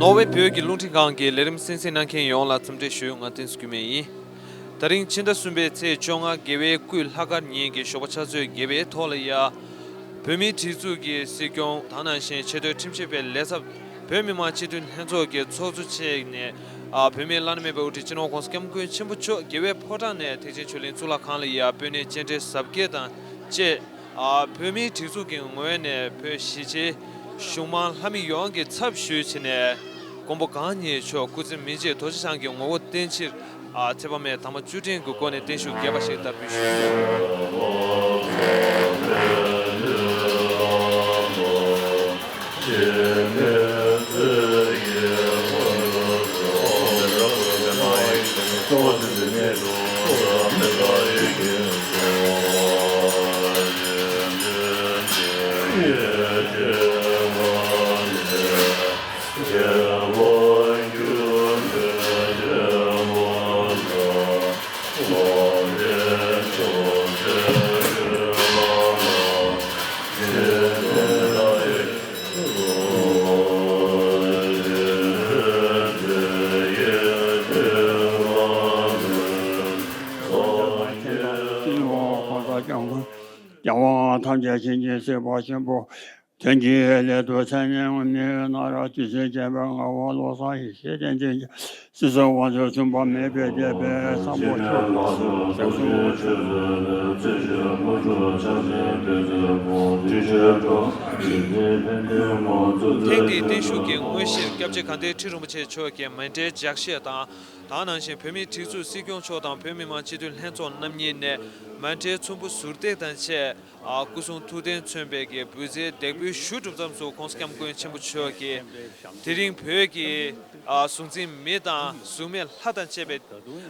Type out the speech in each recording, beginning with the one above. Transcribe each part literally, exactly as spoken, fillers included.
ནོར་ཝེ་བོད་ཀྱི་རླུང་འཕྲིན་ཁང་གི་ལས་རིམ་གསན་གཟིགས་གནང་མཁན་ཡོངས་ལ་འཚམས་འདྲི་ཞུ། ང་བསྟན་འཛིན་སྐྱིད་མེད་ཡིན། ད་རིང་ཕྱི་ཟླ་གསུམ་པའི་ཚེས་བཅོ་ལྔ་རྒྱལ་བའི་སྐུའི་ལྷག་དཀར་ཉིན་གྱི་ཞོགས་པ་ཆུ་ཚོད་བརྒྱད་པའི་ཐོག་ལ་ཡ། བོད་མིའི་སྒྲིག་འཛུགས་ཀྱི་སྲིད་སྐྱོང་དེ་ནང་བཞིན་ཆེས་མཐོའི་ཁྲིམས་ཞིབ་པའི་ལས་ཚབ། བོད་མི་མང་སྤྱི་འཐུས་ལྷན་ཚོགས་ཀྱི་ཚོགས་གཙོ་བཅས་ནས། ཨ། བོད་མིའི་བླ་ན་མེད་པའི་དབུ་ཁྲིད་སྤྱི་ནོར་༸གོང་ས་༸སྐྱབས་མགོན་ཆེན་པོ་མཆོག་རྒྱལ་བའི་ཕོ་བྲང་ནས་ཐེག་ཆེན་ཆོས་གླིང་གཙུག་ལག་ཁང་ལ་ཡ་སྤོས་སྣེ་སྤྱན་འདྲེན་གཟབ་རྒྱས་དང་བཅས། ཨ། བོད་མིའི་སྒྲིག་འཛུགས་ཀྱི་ངོས་ནས་བོད་གཞིས་བྱེས་གཞུང་མང་ལྷ་མི་ཡོངས་ཀྱི་ཚབ་ཞུས་བྱས་ནས། མགོན་པོ་གང་ཉིད་མཆོག་སྐུ་ཚེ་མི་འཇིག་རྡོ་རྗེ་འཆང་གི་ངོ་བོ་བསྟན་ཕྱིར། ཨ། ཚེ་དཔག་མེད་དམ་པ་བཅུ་དྲུག་གི་སྒོ་ནས་བརྟན་བཞུགས་རྒྱས་པ་ཞིག་བསྟར་འབུལ་ཞུས། སྐྱབས་མགོན་རྒྱལ་བ་ཐམས་ཅད་མཁྱེན་ཅིང་གཟིགས་པ་ཆེན་པོ། དོན་གྱི་སླད་དུ་མཚན་ནས་མི་གནང་བར་དུས་གསུམ་མཁྱེན་པའི་ངག་དབང་བློ་བཟང་ཡེ་ཤེས་དང་ལྡན་ཅིང་། སྲིད་གསུམ་དབང་ཕྱུག་མཚུངས་པ་མེད་པའི་དེད་དཔོན་སམ་བྷོ་ཊ། ཐེངས་འདིའི་བརྟན་བཞུགས་ཀྱི་དངོས་གཞིར་སྐྱབས་རྗེ་དགའ་ལྡན་ཁྲི་རིན་པོ་ཆེ་མཆོག་གིས་མཎྜལ་ལྗགས་བཤད་དང་། དེ་ནང་བཞིན་བོད་མིའི་སྒྲིག་འཛུགས་སྲིད་སྐྱོང་མཆོག་དང་བོད་མི་མང་སྤྱི་འཐུས་ལྷན་ཚོགས་རྣམ་གཉིས་ནས་མཎྜལ་ཚོམ་བུ་ཟུར་འདེགས་དང་བཅས། ཨ། སྐུ་གསུང་ཐུགས་རྟེན་མཚོན་པའི་གི་འབུལ་རྫས་འདེགས་འབུལ་ཞུ་གྲུབ་མཚམས་སུ་༸གོང་ས་༸སྐྱབས་མགོན་ཆེན་པོ་མཆོག་གིས། དེ་རིང་བོད་ཀྱི། ཨ། གཟུགས་འཛིན་མི་དང་གཟུགས་མེད་ལྷ་དང་བཅས་པའི།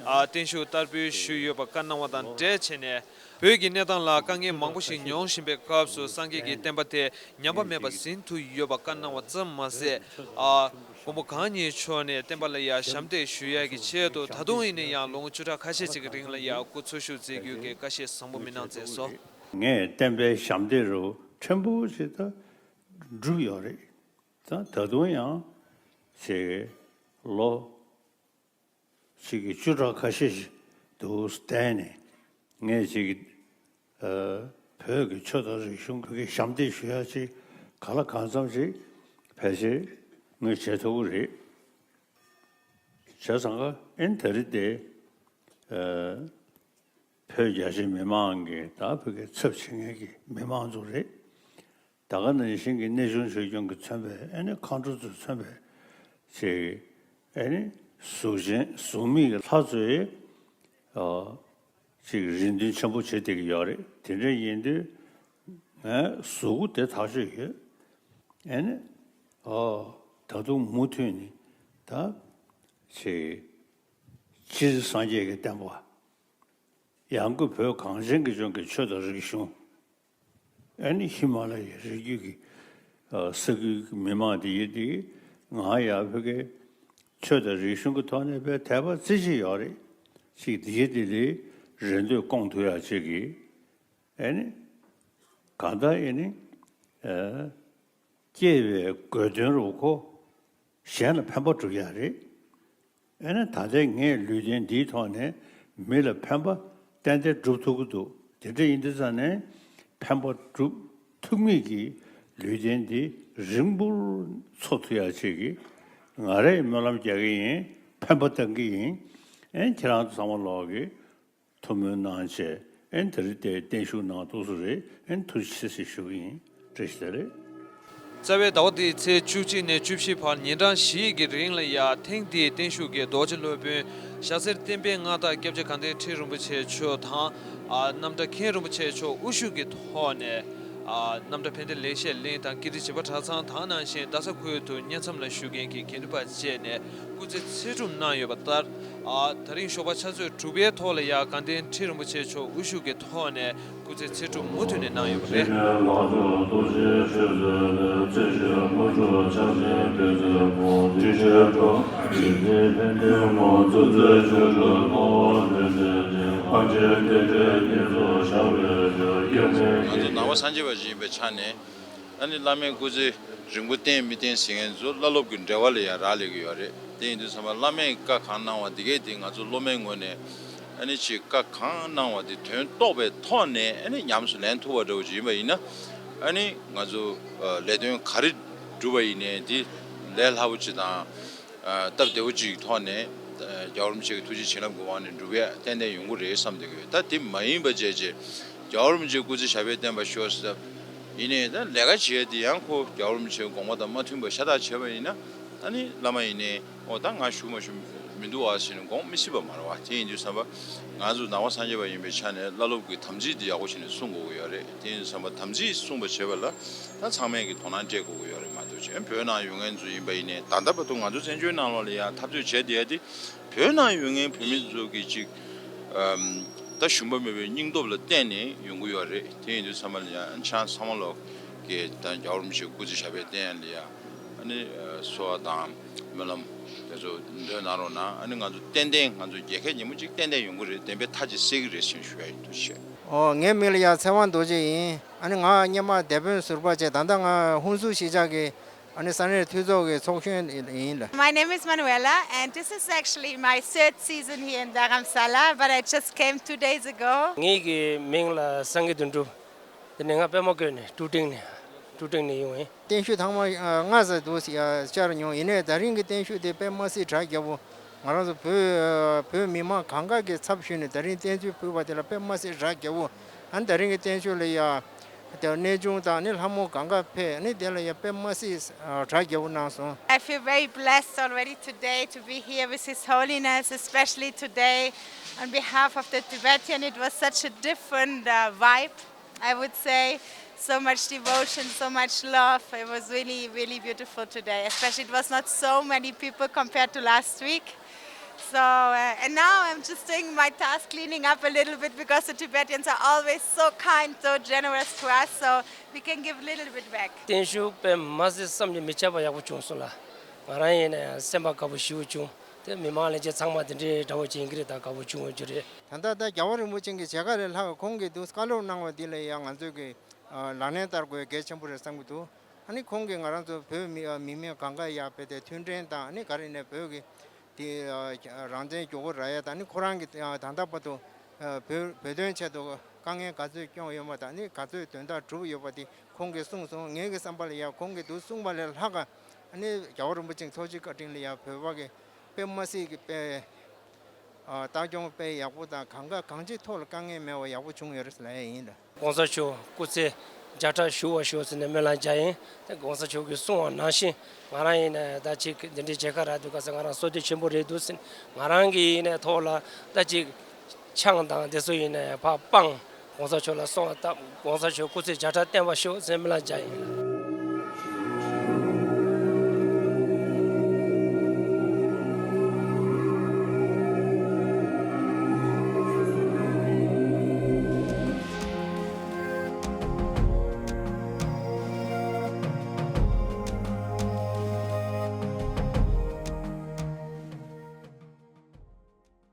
ཨ། བརྟན་བཞུགས་བསྟར་འབུལ་ཞུས་ཡོད་པ་བཀའ་གནང་བ་དང་འབྲེལ་བྱས་ནས། བོད་ཀྱི་གནས་སྟངས་ལ་དཀའ་ངལ་མང་པོ་ཞིག་མྱོང་བཞིན་པའི་སྐབས་སུ་སངས་རྒྱས་ཀྱི་བསྟན་པ་དེ་ཉམས་པ་མེད་པར་ཟིན་ཐུབ་ཡོད་པ་བཀའ་གནང་བ་ཙམ་མ་ཟད། ཨ། མགོན་པོ་གང་ཉིད་མཆོག་ནས་བསྟན་པ་ལ་ཡང་ཞབས་འདེགས་ཞུ་ཡག་གི་ཆེད་དུ་ད་དུང་ཡིན་ན་ཡང་ལོ་ངོ་བཅུ་ཕྲག་ཁ་ཤས་ཅིག་གི་རིང་ལ་ཡང་སྐུ་འཚོ་བཞུགས་མཛད་རྒྱུ་གི་བཀའ་བཞེས་བཟང་པོ་མི་གནང་མཛད་སོ། ངས་བསྟན་པའི་ཞབས་འདེགས་རུ་ཕྲན་བུ་ཞིག་ད་བསྒྲུབས་ཡོད་རེད། ད་ད་དུང་ཡང་ཞེ་གི་ལོ་ཞིག་གི་བཅུ་ཕྲག་ཁ་ཤས་ཤིག་འདུག་བསྟན་ནས་ངས་ཞིག་གི་ཨ། བོད་ཀྱི་ཆོས་དང་རིག་གཞུང་གི་ཞབས་འདེགས་ཞུ་ཡག་ཅིག་ག་ལ་གང་འཚམ་ཞིག་ཕལ་ཆེར་ངས་བྱེད་ཐུབ་ཀྱི་རེད། བྱས་ཙང་ཀ་ཨེ་ནི་ད་རེས་དེ་ཨ། བོད་རྒྱ་ཆེ་མི་མང་གི་ད་བོད་ཀྱི་ཚབ་བྱེད་མཁན་གྱི་མི་མང་ཚོ་རེད། ད་ག་ནང་བཞིན་གྱི་གནས་ཆུང་ཆོས་སྐྱོང་གིས་མཚོན་པའི་ཨེ་ནི་མཁའ་འགྲོ་ཚོས་མཚོན་པའི་ཅིག་ཨེ་ནི་གཟུགས་ཅན་གཟུགས་མེད་ཀྱི་ལྷ་ཚོས་ཨ། ཅིག་རེ་འདུན་ཆེན་པོ་བྱེད་བསྡད་ཀྱི་ཡོད་རེད། དེ་འདྲ་ཡིན་དུས་ངས་གཟུགས་པོ་དེ་ཐག་ཆོད་ཡོད། ཨེ་ནི་ཨ། ད་དུང་མུ་མཐུད་ནས་ད་ཅིག་སྤྱིར་སངས་རྒྱས་ཀྱི་བསྟན་པ། ཡང་སྒོས་བོད་གངས་ཅན་གྱི་ལྗོངས་ཀྱི་ཆོས་དང་རིག་གཞུང་། ཨ་ནི་ཧི་མ་ལ་ཡའི་རི་རྒྱུད་ཀྱི་ས་ཁུལ་གྱི་མི་མང་དེ་ཡིན་དེ་ང་ཡང་བོད་ཀྱི་ཆོས་དང་རིག་གཞུང་གི་ཐོག་ནས་དཔེ་དད་པ་རྩེ་གཅིག་ཡོད་རེད། ཅིག་དེ་ཡིན་དེ་ལས་རེ་འདོད་སྐོང་ཐུབ་ཡག་ཅིག་གི་ཨ་ནི་གང་ལྟར་ཨ་ནི་སྐྱེས་པའི་དགོས་དོན་རུ་ཁོ་གཞན་ལ་ཕན་པ་སྒྲུབ་ཡག་རེད། ཨེ་ནི་ད་ལྟའི་ངའི་ལུས་རྟེན་འདིའི་ཐོག་ནས་མི་ལ་ཕན་པ་ཏན་ཏན་སྒྲུབ་ཐུབ་ཀྱི་འདུག་དེ་འདྲ་ཡིན་དུས་ཙང་ནས་ཕན་པ་སྒྲུབ་ཐུབ་མཁན་གྱི་ལུས་རྟེན་འདི་རིང་པོར་འཚོ་ཐུབ་ཡག་ཅིག་གི་ང་རས་སྨོན་ལམ་རྒྱག་གི་ཡིན། ཕན་པ་བཏང་གི་ཡིན། ཨེ་ཁྱེད་རང་ཚོ་ཚང་མ་ལོག་གི་ཐུགས་སྨོན་གནང་བྱས་ཨེ་དེ་རིང་དེ་བརྟན་བཞུགས་གནང་ཐུབ་སོང་རེད། ཨེ་ཐུགས་རྗེ་ཆེ་ཟེར་ཞུ་གི་ཡིན། བཀྲ་ཤིས་བདེ་ལེགས། རྩ་བའི་ཟླ་བ་འདིའི་ཚེས་བཅུ་གཅིག་ནས་བཅུ་བཞི་བར་ཉིན་གྲངས་བཞི་ཡི་གི་རིང་ལ་ཡ་ཐེངས་འདིའི་བརྟན་བཞུགས་ཀྱི་རྡོ་རྗེ་སློབ་དཔོན་ཞྭ་སེར་བསྟན་པའི་མངའ་བདག་སྐྱབས་རྗེ་དགའ་ལྡན་ཁྲི་རིན་པོ་ཆེ་མཆོག་དང་། ཨ། རྣམ་གྲྭ་མཁན་རིན་པོ་ཆེ་མཆོག་དབུ་བཞུགས་ཀྱི་ཐོག་ནས། ཨ། རྣམ་གྲྭ་ཕན་བདེ་ལེགས་བཤད་གླིང་དང་ཀིརྟི་བྱེས་པ་གྲྭ་ཚང་དེ་ནང་བཞིན་རྡ་ས་ཁུལ་དུ་མཉེན་མཚམས་ལ་བཞུགས་མཁན་གྱི་དགེ་འདུན་པ་བཅས་ནས་སྐུ་ཚེ་ཚེ་སྒྲུབ་གནང་ཡོད་པ་ལྟར། ཨ། ད་རིང་ཞོགས་པ་ཆུ་ཚོད་དྲུག་པའི་ཐོག་ལ་ཡ་དགའ་ལྡན་ཁྲི་རིན་པོ་ཆེ་མཆོག་དབུ་བཞུགས་ཀྱི་ཐོག་ནས་སྐུ་ཚེ་ཚེ་སྒྲུབ་མུ་མཐུད་ནས་གནང་ཡོད་པ་རེད། ང་ཚོ་ནང་པ་སངས་རྒྱས་པ་ཞིག་ཡིན་པའི་ཆ་ནས། ཨ་ནི་བླ་མའི་སྐུ་ཚེ་ རིང་པོ་བསྟེན་མི་བསྟེན་ཟེར་མཁན་ཚོ་བླ་སློབ་ཀྱི་འབྲེལ་བ་ལ་ཡང་རག་ལས་ཀྱི་ཡོད་རེད། དེ་ཡིན་དུས་ཙམ་པ་བླ་མས་བཀའ་གང་གནང་བ་དེ་གས་དེ་ང་ཚོ་སློབ་མའི་ངོས་ནས་ཨ་ནི་ཅིག་བཀའ་གང་གནང་བ་དེ་དོན་རྟོགས་པའི་ཐོག་ནས་ཨ་ནི་ཉམས་སུ་ལེན་ཐུབ་པ་འདྲ་བོ་ཅིག་ཡིན་པ་ཡིན་ན། ཨ་ནི་ང་ཚོ་ལས་དོན་ག་རེ་སྒྲུབ་པ་ཡིན་ནའི་དེ་ལས་སླ་པོ་ཅིག་དང་། སྟབས་བདེ་བོ་ཅིག་ཐོག་ནས་རྒྱལ་བ་རིན་པོ་ཆེ་གི་ཐུགས་རྗེ་བྱིན་རླབས་ཀྱི་དབང་ནས་འགྲུབ་ཡ་ཏན་ཏན་ཡོང་གི་རེད་བསམ་བསྡད་ཀྱི་ཡོད། ད་དེ་མ་ཡིན་པ་བྱས་རྗེས་རྒྱལ་བ་རིན་པོ་ཆེ་སྐུ་ཚེ་ཞབས་པད་བརྟན་པར་ཤོག་ཟེར། ཡིན་ནའི་ད་ལས་ཀ་བྱེད་ཡ་དེ་ཡང་ཁོ་རྒྱལ་བ་རིན་པོ་ཆེའི་དགོངས་པ་དང་མ་མཐུན་པ་ཤ་སྟག་བྱས་པ་ཡིན་ན། ཨ་ནི་བླ་མ་ཡིན་ནའི་ཨོ་ད་ང་ཞུ་མ་ཞུ་མི་འདུག་ཨ་ཟེར་ནས་དགོངས་མི་སྲིད་པ་མ་རེད་བ། དེ་ཡིན་དུས་ཙམ་པ་ང་ཚོ་ནང་པ་སངས་རྒྱས་པ་ཡིན་པའི་ཆ་ནས་བླ་སློབ་ཀྱི་དམ་ཚིག་དེ་ཡག་པོ་བྱས་ནས་སྲུང་དགོས་ཀྱི་ཡོད་རེད། དེ་ཡིན་དུས་ཙམ་པ་དམ་ཚིག་སྲུང་བ་བྱེད་པ་ལ་ད་ཚང་མས་ཀྱི་དོ་སྣང་སྤྲད་དགོས་ཀྱི་ཡོད་རེད། མ་གཏོགས་གཞན་བོད་ནང་ཡོད་མཁན་ཚོ་ཡིན་པ་ཡིན་ནའི་ད་ལྟ་བར་དུ་ང་ཚོ་བཙན་བྱོལ་ནང་ལོགས་ལ་ཡང་འཐབ་རྩོད་བྱས་བསྡད་ཡ་དེ་བོད་ནང་ཡོད་མཁན་བོད་མི་ཚོ་གི་ཅིག་ཨམ། ད་ཞུམ་པ་མེད་པའི་སྙིང་སྟོབས་ལ་བརྟེན་ནས་ཡོང་གི་ཡོད་རེད། དེ་ཡིན་དུས་ཚང་མ་ལ་ཡང་ཆང་ཚང་མ་ལོག་གི་ད་རྒྱལ་བ་རིན་པོ་ཆེ་སྐུ་ཚེ་ཞབས་པད་བརྟན་ཡ་ལ་ཡ་ཨ་ནི་གསོལ་བ་དང་སྨོན་ལམ་དེ་ཚོ་འདོན་གནང་རོགས་གནང་། ཨ་ནི་ང་ཚོ་ཏན་ཏན་ང་ཚོ་རྒྱལ་ཁའི་ཉིན་མོ་གཅིག་ཏན་ཏན་ཡོང་གི་རེད། བདེན་པའི་མཐའ་གཅིག་གསལ་གི་རེད་ཞེས་ཞུ་ཡ་ཡིན། ཐུགས་རྗེ་ཆེ། ཨོ་ངའི་མིང་ལ་ཡ་ཚེ་དབང་རྡོ་རྗེ་ཡིན། ཨ་ནི་ང་སྔོན་མ་སྡེ་དཔོན་ཟུར་པ་བྱས། ད་ལྟ་ང་ཧུན་སུར་གཞིས་ཆགས་ཀྱི་ཨ་ནི་ས་གནས་འཐུས་ཚོགས་ཀྱི་ཚོགས་གཞོན་ཡིན་ལ། My name is Manuela, and this is actually my third season here in Dharamsala, but I just came two days ago. ངེད་ཀྱི་མིང་ལ་སངྒེ་དོན་གྲུབ། དེ་ནས་ང་པད་མ་བཀོད་ནས་ཀྲུ་ཀྲིང་ནས་ཀྲུ་ཀྲིང་ནས་ཡོང་ཡིན། བརྟན་བཞུགས་ཐེངས་མ་ལྔ་ཙམ་འདུག་བཅར་མྱོང་། ཡིན་ནའི་ད་རིང་གི་བརྟན་བཞུགས་དེ་དཔེ་མ་སྲིད་གྲ་རྒྱས་པོ། ང་རང་ཚོ་བོད་བོད་མི་མང་གང་ག་གི་ཚབ་ཞུས་ནས་ད་རིང་བརྟན་བཞུགས་ཕུལ་བ་དེ་ལ་དཔེ་མ་སྲིད་གྲ་རྒྱས་པོ། ཨ་ནི་ད་རིང་གི་བརྟན་བཞུགས་ལ་ཡ་དེ་གནས་ཆུང་དང་ནི་ལྷ་མོ་གང་ག་ཕེབས། ཨ་ནི་དེ་ལ་ཡ་དཔེ་མ་སྲིད་གྲ་རྒྱས་པོ་གནང་སོང་། I feel very blessed already today to be here with His Holiness, especially today on behalf of the Tibetan. It was such a different uh, vibe, I would say. So much devotion, so much love. It was really, really beautiful today. Especially, it was not so many people compared to last week. So, uh, and now I'm just doing my task, cleaning up a little bit because the Tibetans are always so kind, so generous to us. So we can give a little bit back. བརྟན་བཞུགས་དཔེ་མ་སྲིད་བསམ་གྱིས་མི་ཁྱབ་པ་ཡག་པོ་བྱུང་སོང་ལ། ང་རང་ཡིན་ན་ཡང་སེམས་པ་དགའ་པོ་ཞེ་པོ་བྱུང་། དེ་མི་མང་ལྷན་རྒྱས་ཚང་མ་དེ་འདྲའི་འདྲ་བོ་ཅིག་ཡིན་གྱི་རེད། ད་དགའ་པོ་བྱུང་ཡོད་རྒྱུ་རེད། ད་ལྟ་ད་རྒྱལ་བ་རིན་པོ་ཆེ་གི་མཇལ་ཁ་ལས་ལྷག་ཁོང་གིས་འདུག་བཀའ་སློབ་གནང་བ་འདི་ལ་ཡང་ང་ཚོས་ཀྱི་ལག་ལེན་བསྟར་དགོས་གལ་ཆེན་པོ་རེད་བསམ་གྱི་འདུག་ཨ་ནི་ཁོང་གིས་ང་རང་ཚོ་བོད་མི་མི་མང་གང་ག་ཡ་དཔེ་དེ་མཐུན་འབྲེལ་དང་ཨ་ནི་ག་རེ་ནས་བོད་ཀྱི་དེ་རང་བཙན་མགྱོགས་པོ་རག་ཡ་དང་ཨ་ནི་ཁོ་རང་གི་ད་ལྟ་བར་དུ་བོད་བོད་དོན་ཆེད་དུ་དཀའ་ངལ་ག་ཚོད་བསྐྱོན་ཡོད་པ་དང་ཨ་ནི་ག་ཚོད་དོན་དག་གྲུབ་ཡོད་པ་དེ་ཁོང་གིས་གསུངས་སོང་། ངེད་ཀྱི་བསམ་པ་ལ་ཡ་ཁོང་གིས་འདུག་གསུངས་པ་ལས་ལྷག་ག་ཨ་ནི་རྒྱལ་བ་རིན་པོ་ཆེའི་ཚོགས་ཀྱི་བཀའ་དྲིན་ལ་ཡ་བོད་པ་གི་དཔེ་མ་སྲིད་ཀྱི་དཔེ་ཨ་ལྟ་སྐྱོང་དཔེ་ཡག་པོ་དང་གང་ག་གང་ཅིའི་ཐོག་ལ་དཀའ་ངལ་མེད་པ་ཡག་པོ་བྱུང་ཡོད་རེད་ལབ་ཡ་ཡིན་ལ། ༸གོང་ས་མཆོག་སྐུ་ཚེ་བརྒྱ་ཕྲག་བཞུགས་པར་ཤོག་ཟེར་ནས་སྨོན་ལམ་རྒྱག་ཡིན། དེ་༸གོང་ས་མཆོག་གིས་གསུངས་པ་ནང་བཞིན་ང་རང་ཡིན་ནའི་ད་ཅིག་འདི་འདྲའི་མཇལ་ཁ་རག་དུས་ག་ས་ང་རང་བསོད་བདེ་ཆེན་པོ་རེད་འདུག་ཟེར། ང་རང་གི་ཡིན་ནའི་ཐོག་ལ་ད་ཅིག་ཆང་དང་དེ་ཚོ་ཡིན་ནའི་ཕར་སྤངས། ༸གོང་ས་མཆོག་ལ་གསོལ་བ་བཏབ། ༸གོང་ས་མཆོག་སྐུ་ཚེ་བརྒྱ་ཕྲག་བརྟན་པར་ཤོག་ཟེར་སྨོན་ལམ་རྒྱག་ཡིན།